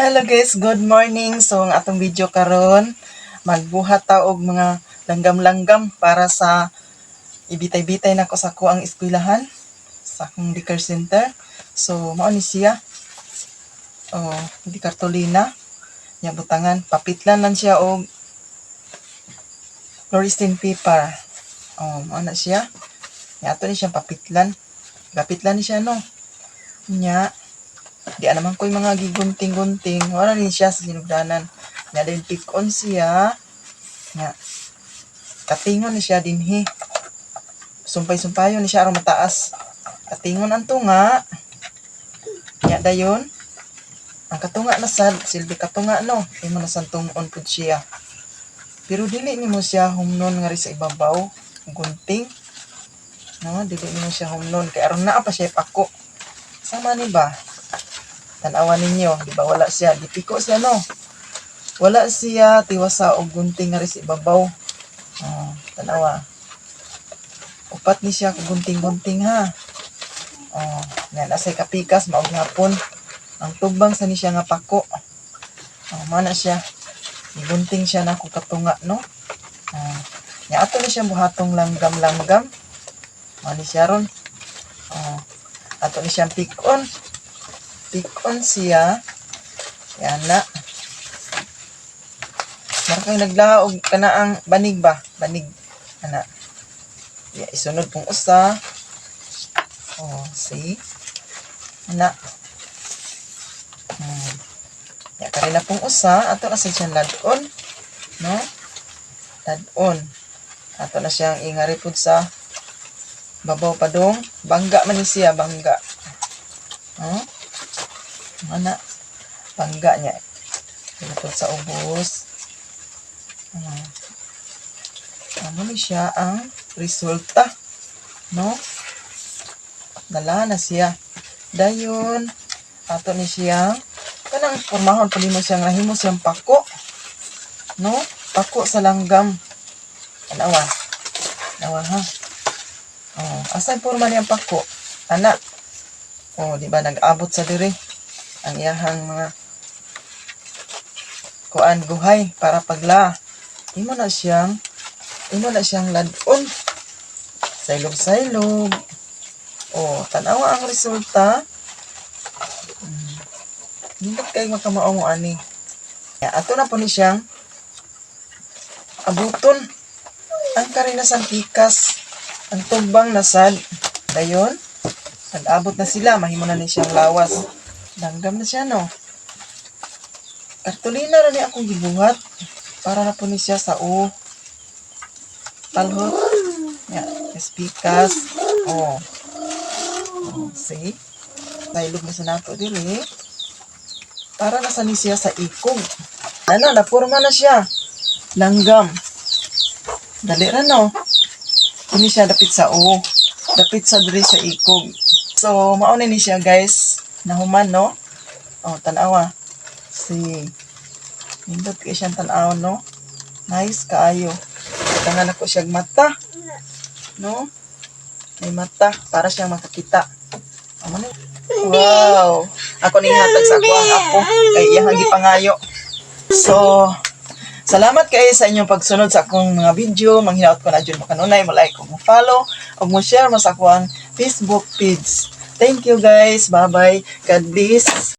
Hello guys, good morning. So ang atong video karon, magbuhat ta og mga langgam-langgam para sa ibitay-bitay nako sa akoang eskwelahan sa akong daycare center. So mao ni siya. Oh, di kartolina. Nya butangan, papitlan lang siya og fluorescent paper. Oh, mao na siya. Nya ato ni siyang papitlan. Papitlan ni siya, no. Nya di naman ko'y mga gigunting-gunting. Wala rin siya sa sinugdanan. Nya din pick on siya. Nya katingon ni siya dinhi. Sumpay-sumpayon ni siya aron mataas. Katingon ang tunga. Nya dayon. Ang katunga na sad, silbi katunga, no. Imo na san tungon pud siya. Pero dili nimo siya humnon nga ri sa ibabaw, gunting. No, dili nimo siya humnon kay aron naa pa siya pako. Sama ni ba? Tan-awa ninyo, di ba wala siya, gipiko siya, no. Wala siya tiwasa og gunting nga ri sa ibabaw. Oh, tan-awa. Upat ni siya kung gunting-gunting ha. Oh, nga nasay kapikas mao gihapon. Ang tubang sa ni siya nga pako. Oh, mana siya. Gigunting siya na katunga, no. Oh, nya ato ni siya buhatong langgam-langgam. Mao ni siya ron. Oh, ato ni siyang pick on. Pick on siya. Yan na. Mara kay naglaog kanaang banig ba? Banig. Ana. Ya, isunod pong usa. Oh, see? Ana. Ya, kari na pong usa. Ato na sa siyang ladon. No? Ladon. Ato na siyang ingari pud sa babaw padong. Bangga man ni siya, bangga. Oh? Ana. Bangga niya. Ito sa ubos. Ano ni siya ang resulta. No? Dala na siya. Dayon, ato ni siya kanang pormahon pa nimo siyang nahimo siyang pako. No? Pako sa langgam. Tanawa. Tanawa ha. Oh, asa yung porma niyang pako? Ana. Oh, di ba nag-abot sa dire ang iyahang mga kuan guhay para pagla. Imo na siyang ladon. Saylog-saylog. Oh, tanawa ang resulta. Nindot kay makamao mo ani. Ya, ato na po ni siyang abuton. Ang karinasan pikas. Ang tugbang nasad. Dayon, nag-abot na sila, mahimo na ni siyang lawas. Langgam na siya, no? Kartolina ra ni akong gibuhat. Para na po ni siya sa o. Palhot. Ya, pikas. Oh. Oh, see? Saylog na sa nato diri. Para na sa ni siya sa ikog. Ano, napurma na siya. Langgam. Dali ra, no? Ini siya dapit sa o. Dapit sa diri sa ikog. So, mao na ni siya, guys. Nahuman, no? Oh, tanawa. Si nindot kay siyang tan-aw, no? Nice kaayo. Tangan ako siyang mata. No? May mata para siyang makakita. Amo ni. Wow. Ako ni hatag sa ako ang apo kay iyang gipangayo. So, salamat kayo sa inyong pagsunod sa akong mga video. Manghinaot ko na dyan mo kanunay, mo like, mo follow, o mo share mo sa akong Facebook page. Thank you, guys. Bye-bye. God bless.